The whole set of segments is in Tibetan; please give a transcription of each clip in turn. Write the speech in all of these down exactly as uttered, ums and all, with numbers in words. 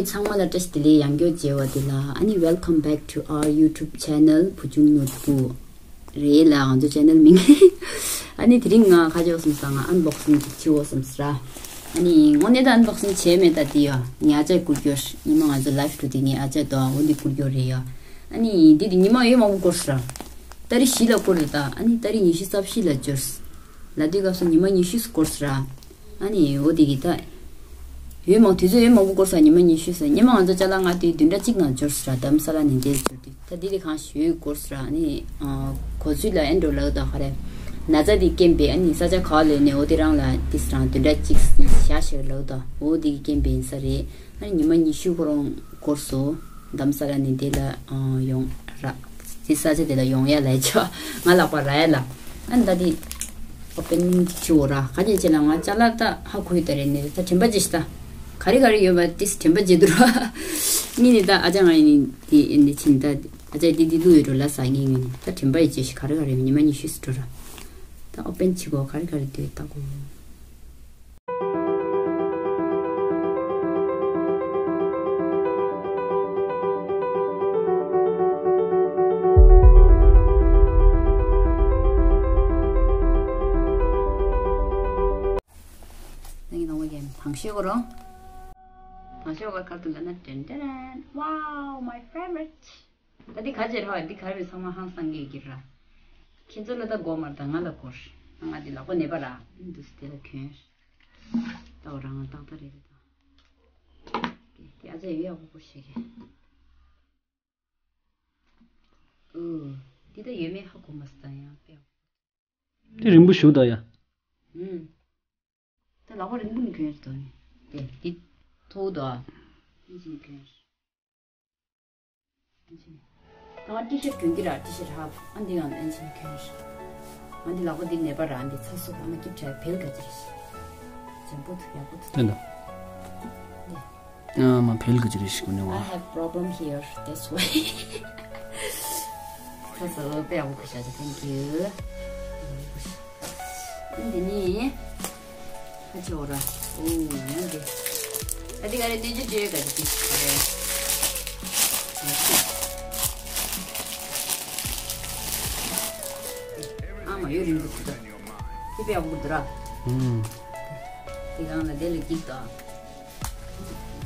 ཚང་མ་ལ་བཀྲ་ཤིས་བདེ་ལེགས། ཡང་བསྐྱར་མཇལ་བ་དེ་ལ། ཨ་ནི་welcome back to our YouTube channel བུ་ཆུང་ནོར་བུ་རེད་ལ། ང་ཚོ་channel མིང་། ཨ་ནི་དེ་རིང་ང་ཁ་ཕྱོགས་སོང་ཙང་ང་unboxing ཅིག་བྱེད་འོ་བསམ་སོང་ར། ཨ་ནི་དངོས་གནས་ད་unboxing བྱས་མེད་ད། དེ་ཡ་ངའི་ཨ་ཅག་བསྐུར་རྒྱུ། ཉི་མ་ང་ཚོ་live འགྲོ་དེ་ངའི་ཨ་ཅག་དང་འོ་འདི་བསྐུར་རྒྱུ་རེད་ཡ། ཨ་ནི་འདི་དེ་ཉི་མ་འོད་མང་པོ་འགོར་སོང་ར། ཏ་རིག་བཞི་ལ་བསྐུར་རེད་ད། ཨ་ནི་ཏ་རིག་ཉི་ཤུ་རྩ་བཞི་ལ་འབྱོར་སོང་། ལ་དུས་སྐབས་སུ་ཉི་མ་ཉི་ཤུ་འགོར་སོང་ར། ཨ་ནི་འོ་དེ་གི་ད། འོད་མང་དུས་ཚོད་འོད་མང་པོ་འགོར་སོང་། ཉི་མ་ཉི་ཤུ་སོང་། ཉི་མ་ང་ཚོ་ཅ་ལག་ང་དུས་བདུན་ཕྲག་གཅིག་ནང་འབྱོར་སོང་ར། རྡ་རམ་ས་ལ་ནས་འདིར་འབྱོར་དུས་ད་འདི་དེ་གང་ཞིག་འོད་འགོར་སོང་ར། ཨ་ནི་གོ་ཚུལ་ལ་ཨེ་འགྲོ་ལགས་ད་ག་རེ། ན་ཚ་དེ་རྐྱེན་པས་ཨ་ནི་ས་ཆ་ག་ལས་ནས་འོ་དེ་རང་ལ་དེ་རང་བདུན་ཕྲག་གཅིག་བཞག་ཞེས་ལགས་ད། འོ་དེ་གི་རྐྱེན་པས་ཡིན་ས་རེད། ཨ་ནི་ཉི་མ་ཉི་ཤུ་ཁོ་རང་འགོར་སོང་། རྡ་རམ་ས་ལ་ནས་འདི་ལ་ཨ་ཡོང་ར། དེ་ས་ཆ་དེ་ལ་ཡོང་ཡ་ལ་ཆོག་ང་ལག་པ་ར་ཡ་ལ། ཨ་ནི་ད་དེ་opening ཅིག་བྱེད་འོ་ར། ག་རེ་བྱེད་ལ་ང་ཅ་ལག་ད་ཧ་གོ་ཡི་ད་རེད་ནི། ད་དྲན་པ་བརྗེད་ཤི་ད། ག་རེ་ག་རེ་ཡོད་པ་དེ་དྲན་པ་བརྗེད་འདུག་ར། ངས་ནི་ད་ཨ་ཅག་ང་ཡིན་ནི་དེ་ཨེ་ནི་ཕྱིན་ད། ཨ་ཅག་དེ་དེ་ལུས་ཡོད་འགྲོ་ལ་ས་ངས་ངས་ནི་ད་དྲན་པ་ཡི་བརྗེད་ཤི། ག་རེ་ག་རེ་ཉི་མ་ཉི་ཤུ་སི་འགྲོ་ར། ད་open བྱེད་གོ་ག་རེ་ག་རེ་འདུག་ད་གོ། ནང་གི་ནང་བ་ཡན་དང་ཤོས་གོ་རོ། དང་ཤོས་བ་ཁ་ཏུ་ལ་ན་ཏན་ཏན། Wow, my favorite. ད་འདི་ག་ཅེ་ར་བ། འདི་ག་རེ་ཚང་མ་ཧང་སང་གི་གི་ར། ཁྱེད་ཚོ་ལ་ད་གོ་མར་ད་ང་ལ་གོ་ར། ང་འདི་ལག་པ་ནད་པ་ར། འདུག་སེ་དེ་ལ་གྱོན། ད་འོ་རང་ང་ཏག་ཏག་རེད་ད། དེ་ཨ་ཅག་ཡོད་ཡག་པོ་པོ་ཞིག་གི། ཨུ། འདི་ད་ཡོད་མེད་ཧ་གོ་མ་སོང་ད་ཡང་དཔེ། དེ་རིང་པོ་ཞུ་ད་ཡ། ཨུ། ད་ལག་པ་རིང་པོ་ནས་གྱོན་ཡོད་དོ་ནི། དེ་འདི་མཐོ་བོ་དོ། ཨིན་ཅིན་གྱོན། ཨིན་ཅིན། ད་ང་ཏི་ཤར་གྱོན་གྱི་ར། ཏི་ཤར་ཧབ། ཨ་འདི་ཡང་ཨིན་ཅིན་གྱོན། ང་འདི་ལག་པ་འདི་ནད་པ་ར། འདི་ཚ་སུབ། ཨ་མ་སྐྱིབས་བྲལ་བེལ་ག་ཅི་རེད་ཤི། འཇམ་པོ་འདུག་ཡག་པོ་འདུག་དེ་འདྲ། ཨ་མ་བེལ་ག་ཅི་རེད་ཤི་གོ་ནི་བ། I have problem here, that's why. ཚ་སུབ་དཔེ་ཡག་པོ་གོ་ཤག Thank you. ཨ་འདི་ནི། ཁ་ཆེ་འོ་ར། ཨོ། ཡང་འདི། ཨ་འདི་ག་རེ་ནས་ཅི་བྱེད་ག་འདི་ག་རེ། ཨ་མ་ཡོད་རིང་པོ་འདུག་ད། དེ་དཔེ་ཡག་པོ་འདུག་ར། ཨུམ། དེ་གང་ལ་དེ་ལ་འགྱིག་ད།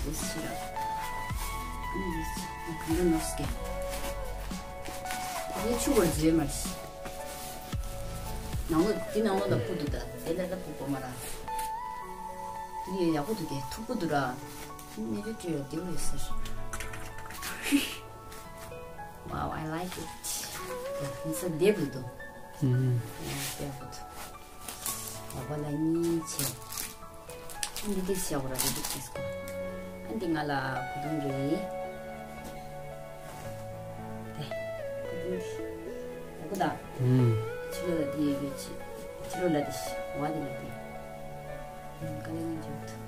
འདི་ཕྱི་ར། ཨ་འདི་ཕྱི་གང་འདྲ་ནོར་སྐད། དེ་ཆུ་བར་འཛུལ་མ་རེད། ནང་ལོགས་འདི་ནང་ལོགས་ལ་སྤུ་འདུག་ད། དེ་ལ་ལ་སྤུ་གོ་མ་ར། འདི་ཡོད་ཡག་པོ་འདུག་གས། མཐུག་པོ་འདུག་ར། ནས་ཅི་བྲིས་ཡོད་དེ་བས་ཟེར། Wow, I like it. ཡིན་ས་འདེབས་འདུག་ཨུམ། ཡང་དཔེ་ཡག་པོ་འདུག་ལག་པ་ལ་གཉིས་བྱས། ཨ་འདི་འདི་བྱས་འོ་ར། འདི་འདི་བྱས་སོ། ཨ་འདི་ང་ལ་བུ་ལོན་རེད། དེ། བུ་ལོན་འདི། ཡག་པོ་ད། ཨུམ། ཕྱི་ལོགས་ལ་འདི་ཡོད་ཡོད་ཅི། ཕྱི་ལོགས་ལ་འདི་ཤི། འོ་འདི་ལ་འདི། ཨུམ། དཀའ་ལས་ངན་བྱུང་འདུག་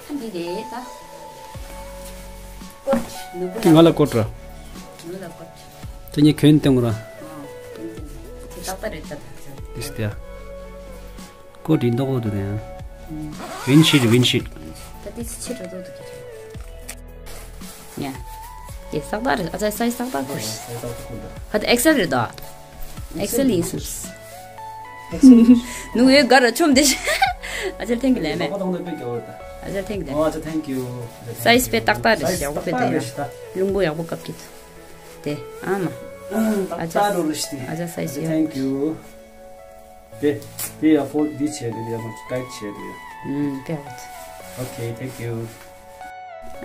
ཨ་འདི་རེད་ད། ཀོཊ། ནོར་བུ་ང་ལ་ཀོཊ་ར། ནོར་བུ་ལ་ཀོཊ། དེ་ཉིད་གྱོན་སྟོན་ར། ཨོ། དེ་དེ་དེ་ཏག་ཏག་རེད་ད་ད། ཨིས་ཏེ། ཀོཊ་འདི་འདོག་འོ་འདུག་ཡང་། ཝིན་ཤིཊ། ཝིན་ཤིཊ། ད་དེ་ཆེ་དྲགས་འདུག་གི་རེད། ཡ། དེ་སག་ད་རེད། ཨ་ཙི་སའི་སག་ད་ཁུར། ཧ་ད་ཨེག་སེལ་རེད་ད། ཨེག་སེལ་ཡིན་སུ། ནུ་ཡོད་ག་ར་ཆོམ་དེ། ཨ་ཅར་ཐེང་གི་ལས་མེད། ཨ་ཅར་ཐེང་གི་ལས། ཨོ་ཨ་ཅར་ཐེང་ཀིའུ། སའི་སི་དཔེ་ཏག་ཏག་རེད། ཡག་པོ་དཔེ་དེ་ཡང་རླུང་པོ་ཡག་པོ་བཀབ་ཀྱི་འདུག་དེ་ཨ་མ། ཨ་ཅར་ཏག་ཏག་རེད་ཤི་དེ། ཨ་ཅར་སའི་སི་ཡོད། ཐེང་ཀིའུ། དེ་དེ་ཡ་ཕོ་འདི་བྱས་དེ་ཡ་མ་ཀའིཌ་བྱས་དེ་ཡ། ཨུམ་དཔེ་ཡག་པོ་འདུག་ཨོ་ཁེ། ཐེང་ཀིའུ།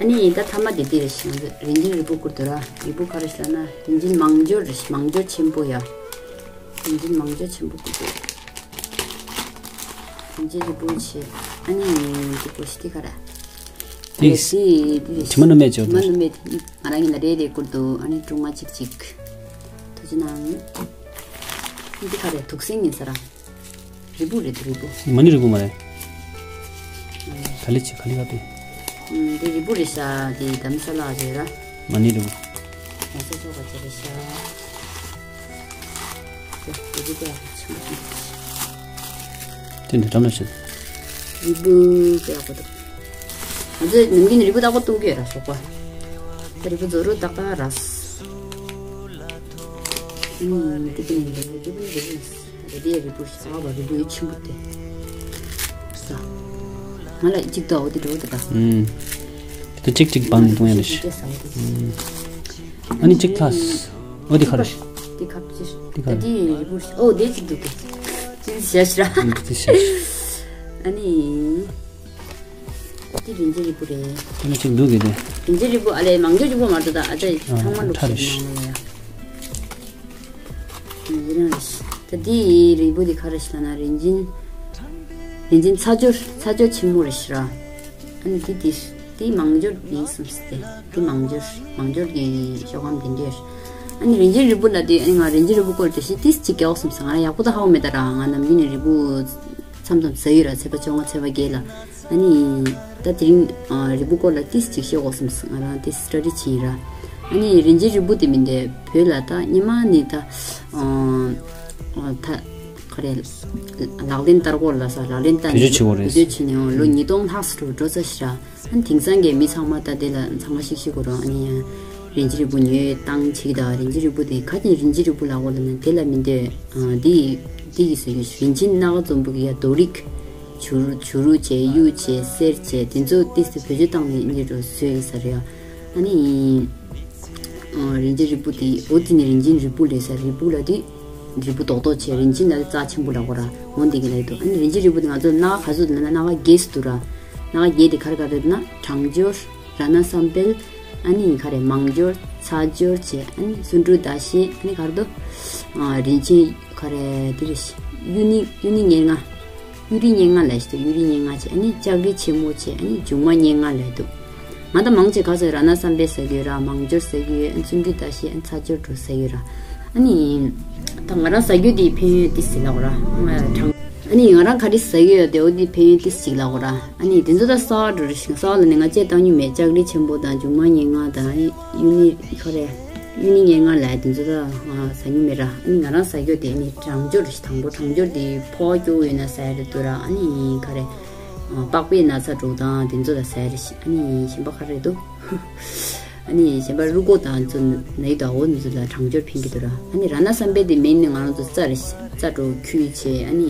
ཨ་ནི་ད་ཐ་མ་དེ་དེ་རེད་ཤག་རིན་ཆེན་རིལ་བུ་བསྐུར་འདུག་ར། རིལ་བུ་ག་རེ་ཞིག་ལབ་ན་རིན་ཆེན་མང་སྦྱོར་རེད་ཤག་མང་སྦྱོར་ཆེན་པོ་ཡ། རིན་ཆེན་མང་སྦྱོར་ཆེན་པོ་བསྐུར་འདུག་རིན་ཆེན་རིལ་བུ་བྱས། ཨ་ནི་འདི་བོ་ཞིག་དེ་ག་རེ། དེ་དེ་དྲི་མ་ནུ་མེད་བྱོས་དྲི་མ་ནུ་མེད་དེ་ང་རང་གིས་ལ་རེ་རེ་བསྐུར་འདུག་ཨ་ནི་སྲུང་མ་གཅིག་གཅིག་ཐུགས་རྗེ་གནང་། འདི་ག་རེ། དུག་སེལ་ཡིན་ས་ར། རིལ་བུ་རེད་དེ། རིལ་བུ། མ་ནི་རིལ་བུ་མ་རེད། ག་ལེ་ཆེ་ག་ལེ་ག་པེ། ཨུམ། དེ་རིལ་བུ་རེད་ཤག་དེ་དྷ་རམ་ས་ལ་རེད་ར། མ་ནི་རིལ་བུ། ང་ཚོ་ཚོ་ག་ཚོད་རེད་ཤག་དེ་རིལ་བུ་དཔེ་ཡག་པོ་ཆེན་པོ་འདུག་དེ་འདྲ་འགྲམ་ལ་ཤོད། རིལ་བུ་དཔེ་ཡག་པོ་འདུག་ང་ཚོས་ནམ་རྒྱུན་རིལ་བུ་ཏག་ཏག་བཏུང་གི་ཡོད་ར་ཞོགས་པ། རིལ་བུ་བཟོ་རུ་ཏག་ཏག་ར། ཨུམ། དེ་དེ་ནི་རིལ་བུ་རིལ་བུ་ནི་རིལ་བུ་ཡིན། རེད་དེ་རིལ་བུ་ཞིག་ཨ་བ་རིལ་བུ་ཡོད་ཆེན་པོ་དེ། ས། ང་ལ་གཅིག་ཏུ་འོ་དེ་འགྲོ་དེ་ད། ཨུམ། དེ་གཅིག་གཅིག་བང་ནས་བཏུང་ཡ་ལ་ཤི། ཨུམ། ཨ་ནི་གཅིག་ཐལ། འོ་དེ་ག་རེ་ཤི། དེ་ཁབ་ཅིར། དེ་ག་རེ། ད་དེ་རིལ་བུ་ཞིག་ཨོ་དེ་གཅིག་འདུག་གི། ཅི་ཞེ་ཞི་ར། ཨུམ། དེ་ཞེ་ཞི། ཨ་ནི། འདི་རིན་ཆེན་རིལ་བུ་རེད། ཨ་ནི་གཅིག་འདུག་གི་དེ། རིན་ཆེན་རིལ་བུ་ཨ་ལས་མང་ཇོ་ཅིག་པོ་མ་འགྲོ་ད་ཨ་ཅག་ཚང་མ་ཨ་ལུག་ཁྲ་རེད་ཤི། ཤིག་མང་ལ་ཡ། འདི་རང་རེད་ཤི། ད་འདི་རིལ་བུ་འདི་ག་རེ་ཤི་ལ་ན་རིན་ཆེན། རིན་ཆེན་ཚ་སྦྱོར་ཚ་སྦྱོར་ཆེན་མོ་རེད་ཤི་ར། ཨ་ནི་འདི་འདི་འདི་མང་ཇོ་ཡིན་སམ་སི་ཏེ་འདི་མང་ཇོ་མང་ཇོ་གི་ཤོག་ཁམ་འདི་འདྲ་ཤི། ཨ་ནི་རིན་ཆེན་རིལ་བུ་ལ་དེ་ཨ་ནི་ང་རིན་ཆེན་རིལ་བུ་སྐོར་དེ་ཤི་ཏིས་ཅིག་རྒྱག་སམ་སི་ང་རང་ཡག་པོ་ད་ཧ་གོ་མེད་ད་ར། ང་ནམ་རྒྱུན་ནས་རིལ་བུ་མཚམས་མཚམས་ཟ་ཡོད་ར་ཚེས་པ་བཅོ་ལྔ་ཚེས་པ་བརྒྱད་ལ། ཨ་ནི། ད་དེ་རིང་ཨ་རིལ་བུ་སྐོར་ལ་ཏིས་ཅིག་ཤེས་དགོས་བསམ་སོང་། ང་རང་ཏིས་སི་ཊ་ཌི་བྱས་ཡིན་ར། ཨ་ནི་རིན་ཆེན་རིལ་བུ་དེ་མིན་ཏེ་བོད་ལ་ད་སྔོན་མ་ནས་ད་ཨ་ཨ་ད་ག་རེ་ལག་ལེན་བསྟར་སྐོར་ལ་ས་ལག་ལེན་བསྟར་བེད་སྤྱོད་བྱེད་དགོས་རེད། བེད་སྤྱོད་བྱས་ནས་ལོ་ཉིས་སྟོང་ལྷག་ཙམ་འགྲོ་ཚར་ཤག་ར། ཨ་ནི་དེང་སང་གི་མི་ཚང་མ་ད་དེ་ལ་ཚང་མ་ཤིག་ཤིག་གོ་ར། ཨ་ནི་ཡང་རིན་ཆེན་རིལ་བུ་ཉོས་བཏང་བྱེད་ཀྱི་ད། རིན་ཆེན་རིལ་བུ་དེ་ག་ཅིག་རིན་ཆེན་རིལ་བུ་ལབ་དགོས་ལབ་ན་དེ་ལ་མིན་ཏེ་ཨ་འདི་འདི་ཡི་ཟེར་གྱི་རིན་ཆེན་སྣ་ཁ་འཛོམས་པོ་གི་ཡ་རྡོ་རིགས། བྱུ་རུ་བྱུ་རུ་བྱས་གཡུ་བྱས་གསེར་བྱས་དེ་ཚོ་ཏིས་ཏི་བེད་སྤྱོད་བཏང་ནས་འདི་འགྲོ་བཟོས་ཡིན་ས་རེད་ཡ། ཨ་ནི། ཨ་རིན་ཆེན་རིལ་བུ་དེ་འོ་དེ་ནི་རིན་ཆེན་རིལ་བུ་ལས་ས་རིལ་བུ་ལ་དེ། རིལ་བུ་རྡོག་རྡོག་བྱས་རིན་ཆེན་ལ་རྩ་ཆེན་པོ་ལ་གོ་ར་འོ་འདི་གི་ལ་ཡི་དུ། ཨ་ནི་རིན་ཆེན་རིལ་བུ་དེ་ང་ཚོ་སྣ་ཁ་ག་ཚོད་ལ་ན་སྣ་ཁ་བརྒྱད་སུ་དུ་ར། སྣ་ཁ་བརྒྱད་དེ་ག་རེ་ག་རེ་ན་གྲང་སྦྱོར། ར་ན་བསམ་འཕེལ། ཨ་ནི་ག་རེ་མང་སྦྱོར་ཚ་སྦྱོར་བྱས་ཨ་ནི་སུམ་འགྲོས་ཟླ་ཤེས་ཨ་ནི་ག་རེ་དོ། ཨ་རིན་ཆེན་ག་རེ་དེ་རེད་ཤི་གཡུ་ནི་གཡུ་ནི་ཉེར་ལྔ། གཡུ་རིགས་ཉེར་ལྔ་ལ་ཞིག་ཏུ་གཡུ་རིགས་ཉེར་ལྔ་བྱས་ཨ་ནི་ལྕགས་རིགས་ཆེན་མོ་བྱས་ཨ་ནི་མཇུག་མ་ཉེར་ལྔ་ལ་འདུག་ང་ད་མང་ཆེ་ག་ཚོད་ར་ན་བསམ་འཕེལ་ཟ་གི་ཡོད་ར་མང་སྦྱོར་ཟ་གི་ཡོད་ཨ་ནི་སུམ་འགྲོས་ཟླ་ཤེས་ཨ་ནི་ཚ་སྦྱོར་འགྲོ་ཟ་གི་ཡོད་ར། ཨ་ནི་ད་ང་རང་ཟ་རྒྱུ་དེ་ཕན་ཡོན་ཏི་སི་ལ་གོ་ར་གྲང་། ཨ་ནི་ང་རང་ག་རེ་ཟ་གི་ཡོད་དེ་འོ་དེ་ཕན་ཡོན་ཏི་སི་ཅིག་ལ་གོ་ར། ཨ་ནི་དེ་ཚོ་ད་གསར་པ་འགྲོ་རེ་ཞིག་གསར་པ་ལ་ནི་ང་བཅས་བཏང་མྱོང་མེད། ལྕགས་རིགས་ཆེན་པོ་དང་མཇུག་མ་ཉེར་ལྔ་དང་ཨ་ནི་གཡུ་ནི་ཁ་རེ། གཡུ་ནི་ཉེར་ལྔ་ལ་དེ་ཚོ་ད་ང་ཟ་མྱོང་མེད་ར། ཨ་ནི་ང་རང་ཟ་རྒྱུ་དེ་ནི་གྲང་སྦྱོར་རེ་ཞིག་དང་པོ་གྲང་སྦྱོར་དེ་ཕོ་བ་སྐྱོ་བོ་ཡོད་ན་ཟ་ཡ་རེད་འདུག་ར། ཨ་ནི་ཁ་རེ། པགས་པའི་ན་ཚ་འགྲོ་དང་དེ་ཚོ་ལ་ཟ་ཡ་རེ་ཞིག་ཨ་ནི་གཞན་པ་ཁ་རེ་འདུག་ཨ་ནི་གཞན་པ་རུས་ཁོག་དང་ཚོ་ནད་དང་འོ་ནི་ཚོ་ལ་གྲང་སྦྱོར་ཕན་གྱི་འདུག་ར། ཨ་ནི་ར་ན་བསམ་འཕེལ་དེ་མེད་ནི་ང་རང་ཚོ་རྩ་རེ་རྩ་འགྲོ་ཁུལ་བྱས་ཨ་ནི་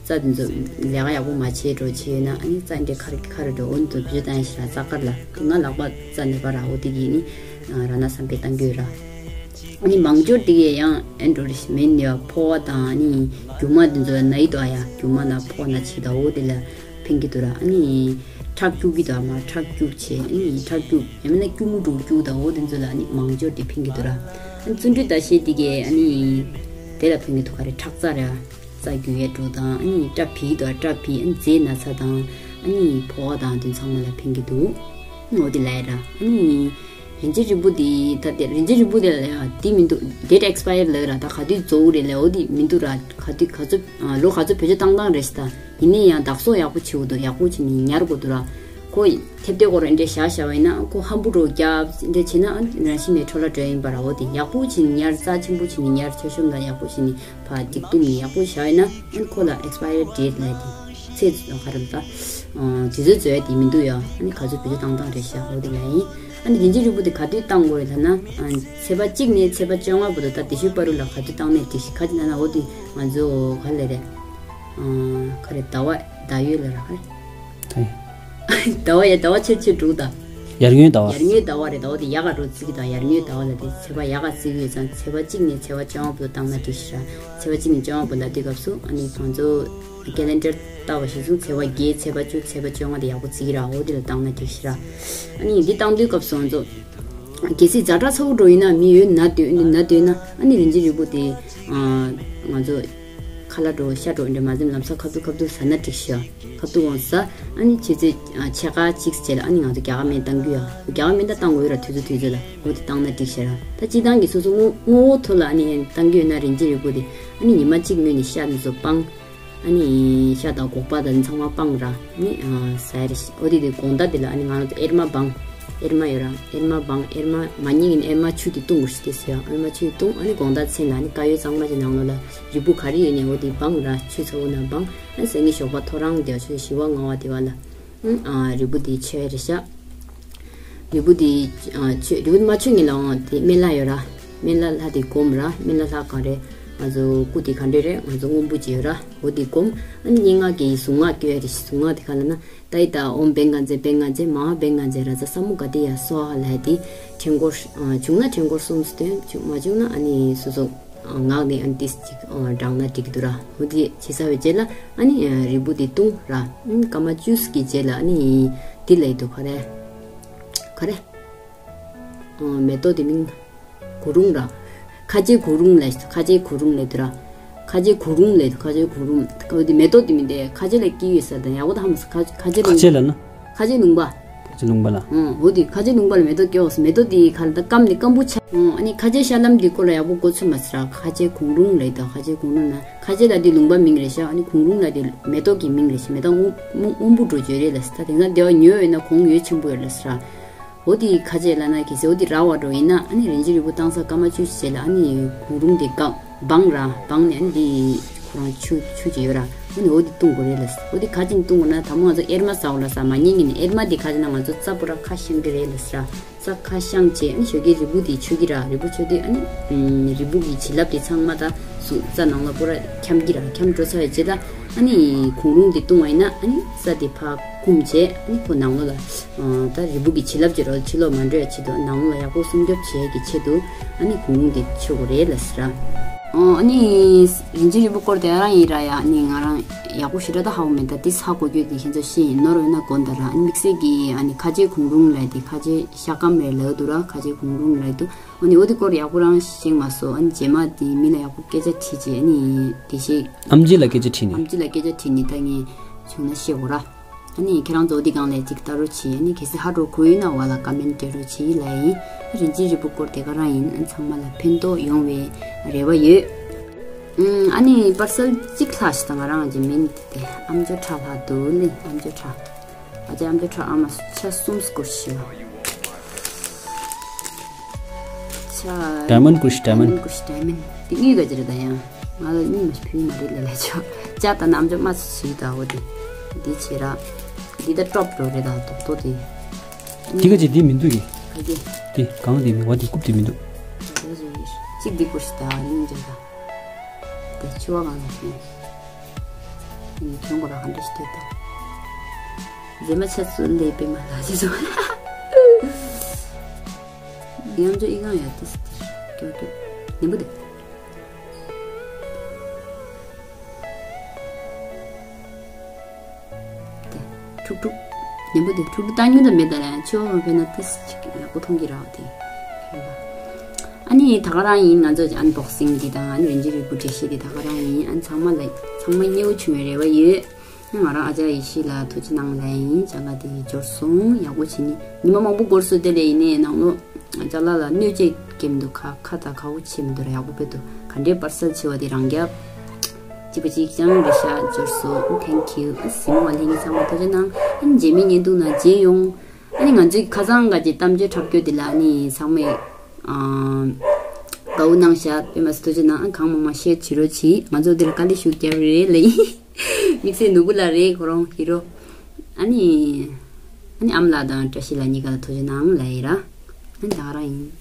རྩ་དེ་ཚོ་ལས་ཀ་ཡག་པོ་མ་བྱས་འགྲོ་བྱས་ཡོད་ན་ཨ་ནི་རྩ་འདྲེ་ཁ་རེ་ཁ་རེ་འགྲོ་འོ་ནི་ཚོ་བེད་སྤྱོད་བཏང་ཡ་ཞིག་ར་རྩ་དཀར་ལ་དེ་ང་ལག་པ་རྩ་ནད་པ་ར་འོ་དེ་གིས་ནི་ར་ན་བསམ་འཕེལ་བཏང་གི་ཡོད་ར། ཨ་ནི་མང་སྦྱོར་དེ་གིས་ཡང་ཨེ་འགྲོ་རེ་མེད་ནི་བ་ཕོ་བ་དང་ཨ་ནི་རྒྱུ་མ་དེ་ཚོ་ནད་དོ་ཡ་རྒྱུ་མ་ན་ཕོ་ན་ཆེ་ད་འོ་དེ་ལ། ཕན་གྱི་འདུག་ར། ཨ་ནི་ཁྲག་སྐྱུག་གི་འདུག་ཨ་མ་ཁྲག་སྐྱུག་བྱས་ཨ་ནི་ཁྲག་སྐྱུག་ཡང་མིན་ན་སྐྱུག་མོ་འགྲོ་སྐྱུག་དང་འོ་དེ་ཚོ་ལ་ཨ་ནི་མང་སྦྱོར་དེ་ཕན་གྱི་འདུག་ར། ཨ་ནི་བརྩོན་འགྲུས་ཟླ་ཤེས་དེ་གས་ཨ་ནི་དེ་ལ་ཕན་གྱི་འདུག་ག་རེ་ཁྲག་རྩ་ར་རྩ་རྒྱུ་ཡས་འགྲོ་དང་ཨ་ནི་སྐྲ་བིད་དང་སྐྲ་བིད་ཨ་ནི་མཛེ་ན་ཚ་དང་ཨ་ནི་ཕོ་བ་དང་དེ་ཚང་མ་ལ་ཕན་གྱི་འདུག་འོ་དེ་ལ་ཡ་ར། ཨ་ནི་རིན་ཆེན་རིལ་བུ་དེ་ད་དེ་རིན་ཆེན་རིལ་བུ་དེ་ལ་ཡ་དེ་མི་འདུག date expire ལ་ཡ་ར། ད་ག་དུས་རྫོགས་རེད་ལ་འོ་དེ་མི་འདུག་ར། ག་དུས་ག་ཚོད་ལོ་ག་ཚོད་བེད་སྤྱོད་བཏང་བཏང་རེད་ཤི་ད། ཡིན་ནའི་ཡང་བདག་གསོ་ཡག་པོ་བྱེད་དགོས་འདུག་ཡག་པོ་བྱས་ནས་ཉར་དགོས་འདུག་ར། ཁོ་ཐེབས་ཐེབས་སྐོར་འདྲ་བཞག་བཞག་པ་ཡིན་ན་ཁོ་ཧམ་བུ་འགྲོ་རྒྱབ་འདྲ་བྱས་ན་རང་བཞིན་མེད་འཕྲོ་བརླག་འགྲོ་ཡིན་པ་ར། འོ་དེ་ཡག་པོ་བྱས་ནས་ཉར་རྩ་ཆེན་པོ་བྱས་ནས་ཉར་ཆ་ཤོམ་ལ་ཡག་པོ་བྱས་ནས་ཕར་ཅིག་བཏུམས་ནས་ཡག་པོ་བཞག་ཡིན་ན་ཁོ་ལ་expiry date ལབ་དེ་ཚེས་ག་རེ་ད་དུས་ཚོད་འཛོལ་ཡ་དེ་མི་འདུག་ཡ། ཁ་ཚོད་བེད་སྤྱོད་བཏང་བཏང་རེད་ཤག་འོ་དེ་ལ་ཡིན། ཨ་ནི་རིན་ཆེན་རིལ་བུ་དེ་ག་དུས་བཏང་དགོས་རེད་ལབ་ན། ཚེས་པ་གཅིག་ནས་ཚེས་པ་བཅོ་ལྔ་བར་དུ་ད་དེ་ཤུལ་བར་དུ་ལ་ག་དུས་བཏང་ནས་དེ་ཤི་ག་དུས་ན་ན་འོ་དེ་ང་ཚོ་ག་ལེ་རེད། ག་རེ་ཟླ་བ་ཟླ་ཡོལ་ལ་ར་ག་རེ། ཟླ་བ་ཡ་ཟླ་བ་ཕྱེད་ཕྱེད་དྲུག་དང་། ཡར་ངོའི་ཟླ་བ། ཡར་ངོའི་ཟླ་བ་རེད། ཟླ་བ་དེ་ཡག་ག་འགྲོ་བརྩི་གི་དང་ཡར་ངོའི་ཟླ་བ་ལ་དེ་ཚེས་པ་ཡག་ག་བརྩི་གི་ཡོད་ཙང་ཚེས་པ་གཅིག་ནས་ཚེས་པ་བཅོ་ལྔ་བར་དུ་བཏང་ན་འགྲིག་ཤི་ར། ཚེས་པ་གཅིག་ནས་བཅོ་ལྔ་བར་ལ་དུས་སྐབས་སུ་ཨ་ནི་ང་ཚོ་calendar ལྟ་བ་ཞིག་སོང་ཚེས་པ་བརྒྱད་ཚེས་པ་བཅུ་ཚེས་པ་བཅོ་ལྔ་དེ་ཡག་པོ་བརྩི་གི་ར། འོ་དེ་ལ་བཏང་ན་འགྲིག་ཤི་ར། ཨ་ནི་འདི་བཏང་དུས་སྐབས་སུ་ང་ཚོ་གལ་སྲིད་ཛ་དྲག་ཚ་པོ་འགྲོ་ཡིན་ན་མི་ཡོད་ན་སྡོད་ན་སྡོད་ན་ཨ་ནི་རིན་ཆེན་རིལ་བུ་དེ་ང་ཚོ་ཁ་ལག་འགྲོ་ཤ་འགྲོ་འདྲ་མ་ཟིན་ལམ་སང་ཁ་ཐུག་ཁ་ཐུག་ཟ་ན་འགྲིག་ཤི་ར། ཁ་ཐུག་འོང་ཟ། ཨ་ནི་ཆུ་ཚོད་ཕྱེད་ཀ་གཅིག་བྱས་ལ་ཨ་ནི་ང་ཚོ་རྒྱ་གར་སྨན་བཏང་རྒྱུ་ཡ། རྒྱ་གར་སྨན་ད་བཏང་དགོས་ར། དུས་ཚོད་དུས་ཚོད་ལ་འོ་དེ་བཏང་ན་འགྲིག་ཤི་ར། ད་སྤྱིར་བཏང་གི་སོ་སོ་སྔོ་སྔོ་བོ་ཐོག་ལ་ཨ་ནི་བཏང་རྒྱུ་ཡོད་ན་རིན་ཆེན་རིལ་བུ་དེ་ཨ་ནི་ཉི་མ་གཅིག་སྔོན་ནས་ཤ་འདི་ཚོ་སྤང་། ཨ་ནི་ཤ་དང་སྒོག་པ་དང་ཚང་མ་སྤང་ར། ཨ་ནི་ཟ་ཡ་རེ་ཤི། འོ་དེ་དེ་དགོང་དག་དེ་ལ་ཨ་ནི་ང་རང་ཚོ་ཨེར་མ་སྦང་། ཨེར་མ་ཡོད་ར། ཨེར་མ་སྦང་། ཨེར་མ་མ་རྙིང་ཡིན་ཨེར་མ་ཆུ་དེ་བཏུང་དགོས་ཤི་དེ་ཟེར་ཡ། ཨེར་མ་ཆུ་བཏུང་ཨ་ནི་དགོང་དག་མཚན་ལ་ཨ་ནི་དཀར་ཡོལ་གཙང་མ་ཅིག་ནང་ལོགས་ལ་རིལ་བུ་ག་རེ་ཡོད་ནས་འོ་དེ་སྦང་ར། ཆུ་ཚ་བོ་ནང་སྦང་། ཨ་ནི་སང་ཉིན་ཞོགས་པ་ཐོ་རངས་དེ་ཆུ་བཞི་པ་ལྔ་པ་དེ་བ་ལ། ཨ་རིལ་བུ་དེ་མཆོད་རེད་ཤག་རིལ་བུ་དེ་ཨ་མཆོད། རིལ་བུ་དེ་མ་མཆོད་སྔོན་ལ་འོང་དེ་སྨན་བླ་ཡོད་ར། སྨན་བླ་ལྷ་དེ་སྒོམ་ར། སྨན་བླ་ལྷ་གང་རེད། ང་ཚོ་སྐུ་དེ་ག་འདྲས་རེད། ང་ཚོ་སྔོན་པོ་ཅིག་ཡོད་ར། འོ་དེ་སྒོམ། ཨ་ནི་སྙན་ངག་གི་གཟུངས་སྔགས་སྐྱོར་རེད། གཟུངས་སྔགས་དེ་ག་ལབ་ན། ཏའི་ཏ་ཨོམ་བེང་ག་ཛེ་བེང་ག་ཛེ་མ་ཧཱ་བེང་ག་ཛེ་ར་ཛ་ས་མུ་ག་ཏི་ཡ་སྭཱ་ཧཱ་ལབ་དེ་ཕྲེང་སྐོར། ཨ་བྱུང་ན་ཕྲེང་སྐོར་གསུམ་སྟོན། བྱུང་མ་བྱུང་ན་ཨ་ནི་སོ་སོ་ངག་ནས་ཨ་ནི་ཏིས་ཅིག་ཨ་བགྲངས་ན་འགྲིག་གི་འདུག་ར། འོ་དེ་བྱེད་ཚར་བའི་རྗེས་ལ་ཨ་ནི་ཨ་རིལ་བུ་དེ་བཏུང་ར། ཨ་ནི་སྐར་མ་བཅུ་གི་རྗེས་ལ་ཨ་ནི་དེ་ལབ་འདུག་ག་རེ། ག་རེ། ཨ་མེ་ཏོག་དེ་མིང་གུ་རུང་ར། ཁ་ཆེ་གུ་རུང་ལབ། ཁ་ཆེ་གུ་རུང་ལབ་འདུག་ར། ཁ་ཆེ་གུ་རུང་ལབ་འདུག་ཁ་ཆེ་གུ་རུང་། འོ་དེ་མེ་ཏོག་དེ་མིང་དེ་ཁ་ཆེ་ལ་སྐྱེས་ཡོད་ས་དང་ཡག་པོ་ད་ཧ་མ་སོང་། ཁ་ཁ་ཆེ་ལ། ཁ་ཆེ་ལ་ན། ཁ་ཆེ་ལུང་པ། ཁ་ཆེ་ལུང་པ་ལ། ཨང་། འོ་དེ་ཁ་ཆེ་ལུང་པ་ལ་མེ་ཏོག་སྐྱེ་བ་སོང་། མེ་ཏོག་དེ་ཁ་ལ་ད་སྐམ་ནས་སྐམ་པོ་ཆགས། ཨང་། ཨ་ནི་ཁ་ཆེ་ཤ་ལམ་དེ་སྐོར་ལ་ཡག་པོ་གོ་ཚོད་མ་སོང་ར། ཁ་ཆེ་གུང་རུང་ལབ་ད། ཁ་ཆེ་གུང་རུང་ན། ཁ་ཆེ་ལ་དེ་ལུང་པ་མིང་རེད་ཤག་ཨ་ནི་གུང་རུང་ལ་དེ་མེ་ཏོག་གི་མིང་རེད་ཤག་མེ་ཏོག་སྔོན་སྔོན་པོ་འགྲོ་བྱོས་རེད་ལ་ཟེར། ད་དེང་སང་དེ་བ་ཉོས་ཡོད་ན་གོང་ཡོད་ཆེན་པོ་ཡོད་ལ་ཟེར། འོ་དེ་ཁ་ཆེ་ལབ་ན་གལ་སྲིད་འོ་དེ་རག་པ་འགྲོ་ཡིན་ན། ཨ་ནི་རིན་ཆེན་རིལ་བུ་བཏང་ས་སྐར་མ་བཅུ་བྱས་ལ་ཨ་ནི་གུང་རུང་དེ་བཀག་སྦངས་ར། སྦངས་ནས་ཨ་ནི་དེ་ཁོ་རང་ཆུ་ཆུ་ཅིག་ཡོད་ར། ཨ་ནི་འོ་དེ་བཏུང་དགོས་རེད་ལ། འོ་དེ་ག་ཅིག་བཏུང་དགོས་ན། དང་པོ་ང་ཚོ་ཨེར་མ་ཟ་འོ་ལ་ཟ་མ་ཉན་གི་ནི། ཨེར་མ་དེ་ག་ཅིག་ན་ང་ཚོ་རྩ་པོ་ར་ཁ་བཤང་གི་རེད་ལ་ཟེར། རྩ་ཁ་བཤང་བྱས། ཨ་ནི་ཞོགས་ཀའི་རིལ་བུ་དེ་མཆོད་ཀྱི་ར། རིལ་བུ་མཆོད་དུས་ཨ་ནི་རིལ་བུ་གི་བྱིན་རླབས་དེ་ཚང་མ་ད་གཟུགས་རྩ་ནང་ལ་པོ་ར་འཁྱམ་གྱི་ར། འཁྱམ་འགྲོ་ཚར་བའི་རྗེས་ལ་ཨ་ནི་གུང་རུང་དེ་བཏུང་བ་ཡིན་ན་ཨ་ནི་རྩ་དེ་ཕར་བསྐུམ་བྱས། ཨ་ནི་ཁོ་ནང་ལོགས་ལ་ད་རིལ་བུ་གི་བྱིན་རླབས་ཀྱི་རོ་ཕྱི་ལོགས་མ་འགྲོ་བའི་ཆེད་དུ། ནང་ལོགས་ལ་ཡག་པོ་སྲུང་སྐྱོབ་བྱེད་ཀྱི་ཆེད་དུ་ཨ་ནི་གུང་རུང་དེ་མཆོད་དགོས་རེད་ལ་ཟེར། ཨ་ནི་རིན་ཆེན་རིལ་བུ་སྐོར་དེ་རང་ཡིན་ར་ཡ། ཨ་ནི་ང་རང་ཡག་པོ་ཞེ་དྲག་ད་ཧ་གོ་མེད། ད་དེ་ཧ་གོ་རྒྱུ་དེ་ཁྱེད་ཚོ་ཤེས་ཡིན་ནོར་ཡོད་ན་དགོངས་དག་ར། ཨ་ནི་དམིགས་བསལ་གྱི་ཨ་ནི་ཁ་ཆེ་གུང་རུང་ལབ་དེ། ཁ་ཆེ་ཤ་སྐམ་རེད་ལབ་འདུག་ར། ཁ་ཆེ་གུང་རུང་ལབ་འདུག་ཨ་ནི་འོ་དེ་སྐོར་ཡག་པོ་རང་ཤེས་མ་སོང་། ཨ་ནི་རྗེས་མ་དེ་མི་ལ་ཡག་པོ་སྐད་ཆ་དྲིས་བྱས། ཨ་ནི་དེ་ཤེས། ཨམ་ཆི་ལ་སྐད་ཆ་དྲིས་ནས། ཨམ་ཆི་ལ་སྐད་ཆ་དྲིས་ནས་ད་ངས་བྱུང་ན་ཤེས་གོ་ར། ཨ་ནི་ཁྱེད་རང་ཚོ་འདི་སྒང་ལ་ཅིག་ལྟ་རོགས་གྱིས། ཨ་ནི་གལ་སྲིད་ཧ་འགྲོ་དགོས་ཡོད་ན་བ་ལ་ཀ་མེན་སྤྲད་རོགས་གྱིས་ལབ་ཡིན། རིན་ཆེན་རིལ་བུ་སྐོར་དེ་ག་རང་ཡིན། ཨ་ཚང་མ་ལ་ཕན་ཐོགས་ཡོང་བའི་རེ་བ་ཡོད། ཨུམ། ཨ་ནི་པར་སལ་གཅིག་ལྷག་ཞིག་དང་ང་རང་གི་མིན་དེ་ཨམ་ཅོག་ཁྲ་ལྷག་འདུག་ལེ། ཨམ་ཅོག་ཁྲ། ཨ་ཅེ་ཨམ་ཅོག་ཁྲ་ཨ་མ་ཆ་གསུམ་སྐོར་ཞིག་ལ། ཆ། ཌའི་མོན་ཌི་སྐོར་ཞིག་ཌའི་མོན་ཌི། ཌའི་མོན་ཌི་སྐོར་ཞིག་ཌའི་མོན་ཌི། དེ་གཉིས་ག་ཅི་རེད་ད་ཡང་། ང་ལ་གཉིས་མ་ཞིག་ཕུལ་མ་རེད་ལེ་ལེ་ཆོ། ཅ་ད་ནམ་ཅོ་མ་ཞིག་ད་འོ་དེ། འདི་བྱེད་ར། འདི་ད་ཊོབ་འགྲོ་རེད་ད་རྡོག་རྡོག་དེ། འདི་ག་ཅི་འདི་མི་འདུག་གི། ག་གི། འདི་གང་འདི་མི་བ་འདི་རྐུབ་འདི་མི་འདུག་ག་གི་ཅི་ཡིན། གཅིག་འདི་སྐོར་ཞིག་ད་གཉིས་ཅོ་ད། དེ་ཆུ་བ་གང་ལ་ཐོན། ཡིན་ཁྱོད་ཁོ་ར་ག་འདྲ་ཞིག་ཐོས་ད། མཛེས་མ་ཆ་ཚུལ་ལས་པའི་མ་ལ་ཞིག་སོང་། ཡང་ཅོ་ཨི་གང་ཡ་ཏིས་ཏིས་ཀྱོ་ཀྱོ། ནེམ་བུ་དེ། དེ་ཁྲུག་ཁྲུག་ནེམ་བུ་དེ་ཁྲུག་ཁྲུག་ད་ཉུང་ད་མེད་ད་ར། ཆུ་བ་མ་ཕན་ན་ཏིས་ཅིག་ཡག་པོ་མཐོང་གི་ར་བ་དེ། ཨ་ནི་ད་ག་རང་ཡིན། ང་ཚོ་ཨན་བོག་སིང་འདི་དང་ཨ་ནི་རིན་ཆེན་རིལ་བུ་འགྲེལ་བཤད་འདི་ད་ག་རང་ཡིན། ཨ་ཚང་མ་ལ་ཚང་མ་མཉེས་པོ་བྱུང་བའི་རེ་བ་ཡོད། ང་རང་ཨ་ཅག་ཡེ་ཤེས་ལ་ཐུགས་རྗེ་གནང་ལབ་ཡིན། ཅ་ལག་དེ་འབྱོར་སོང་། ཡག་པོ་བྱས་ནས་ཉི་མ་མང་པོ་འགོར་སོང་། དེ་ལས་ཡིན་ནའི་ནང་ལོགས་ཅ་ལག་ལ་གནོད་བྱེད་སྐྱེལ་མི་འདུག་ཁ་ཁ་དང་ཁ་བོ་བྱེད་མི་འདུག་ར། ཡག་པོ་ཕེབས་འདུག་ག་འདྲའི་པར་སལ་བྱས་པ་དེ་རང་རྒྱབ། གཅིག་པ་གཅིག་རྐྱང་རེད་ཤག་འབྱོར་སོང་། Thank you། གཟིགས་མོ་བ་ལྷན་རྒྱས་ཚང་མ་ཐུགས་རྗེ་གནང་། ཨ་ནི་རྗེས་མའི་བརྙན་ཐུང་ནང་མཇལ་ཡོང་། ཨ་ནི་ང་ཚོའི་ཁ་སང་ག་ཅིག་གཏམ་བརྗོད་འཁྲབ་སྐྱོར་དེ་ལ་ཨ་ནི་ཚང་མས་ཨ་དགའ་བོ་གནང་ཤག་དཔེ་མ་སྲིད་ཐུགས་རྗེ་གནང་། ཨ་གང་མང་མང་ཤེར་བྱེད་རོགས་གྱིས། ང་ཚོ་འདི་ལ་དཀའ་ལས་ཞུ་རྒྱབ་རེད་ལབ་ཡིན། དམིགས་བསལ་ནོར་བུ་ལགས་རེད། ཁོ་རང་ཧི་རོ། ཨ་ནི་ཨ་ནི་ཨ་མ་ལགས་དང་བཀྲ་ཤིས་ལགས་གཉིས་ཀ་ལ་ཐུགས་རྗེ་གནང་ལབ་ཡིན་ར། ཨ་ནི་ད་ག་རང་ཡིན།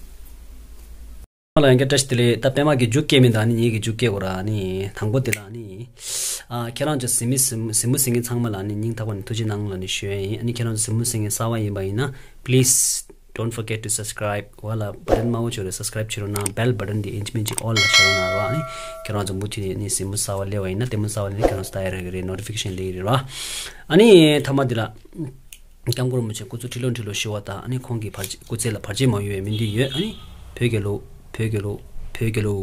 ཨ་ལ་ཡང་བཀྲ་ཤིས་བདེ་ལེགས། ད་པད་མ་གི་རྒྱུགས་སྐྱེལ་མི་འདུག་ཨ་ནི་ངེད་ཀྱི་རྒྱུགས་སྐྱེལ་དགོས་ར། ཨ་ནི་དང་པོ་དེ་ལ་ཨ་ནི་ཨ་ཁྱེད་རང་ཚོ་གཟིགས་མི་གཟིགས་མོ་གཟིགས་མཁན་ཚང་མ་ལ་ཨ་ནི་སྙིང་ཐག་པ་ནས་ཐུགས་རྗེ་གནང་ལབ་ནས་ཞུ་ཡ་ཡིན། ཨ་ནི་ཁྱེད་རང་ཚོ་གཟིགས་མོ་གཟིགས་མཁན་གསར་པ་ཡིན་པ་ཡིན་ན། Please don't forget to subscribe. འོག་ལ་བ་ཊན་དམར་པོ་ཅིག་ཡོད་རེད། སབ་སི་ཀ་རེབ་བྱེད་རོགས་གནང་། བེལ་བ་ཊན་དེ་ཨིན་ཅི་མིན་ཅི་ཨོལ་ལ་བཞག་རོགས་གནང་རོགས། ཨ་ནི་ཁྱེད་རང་ཚོ་མུ་མཐུད་ནས་ཨ་ནི་གཟིགས་མོ་གསར་པ་སླེབས་པ་ཡིན་ན། ལྟད་མོ་གསར་པ་སླེབས་ན་ཁྱེད་རང་ཚོ་ལྟ་ཡ་རག་གི་རེད། ནོ་ཊི་ཕི་ཀེ་ཤན་སླེབས་ཀྱི་རེད་ར། ཨ་ནི་མཐའ་མ་འདི་ལ། སྐྱབས་མགོན་རིན་པོ་ཆེ་སྐུ་ཚེ་ཁྲི་ལོ་ཁྲི་ལོ་ཞུ་བ་དང་། ཨ་ནི་ཁོང་གི་བར་ཆད་སྐུ་ཚེ་ལ་བར་ཆད་མ་ཡོང་བའི་སྨོན་འདུན་ཡོད། ཨ་ནི་བོད་རྒྱལ་ལོ། བོད་རྒྱལ་ལོ། བོད་རྒྱལ་ལོ།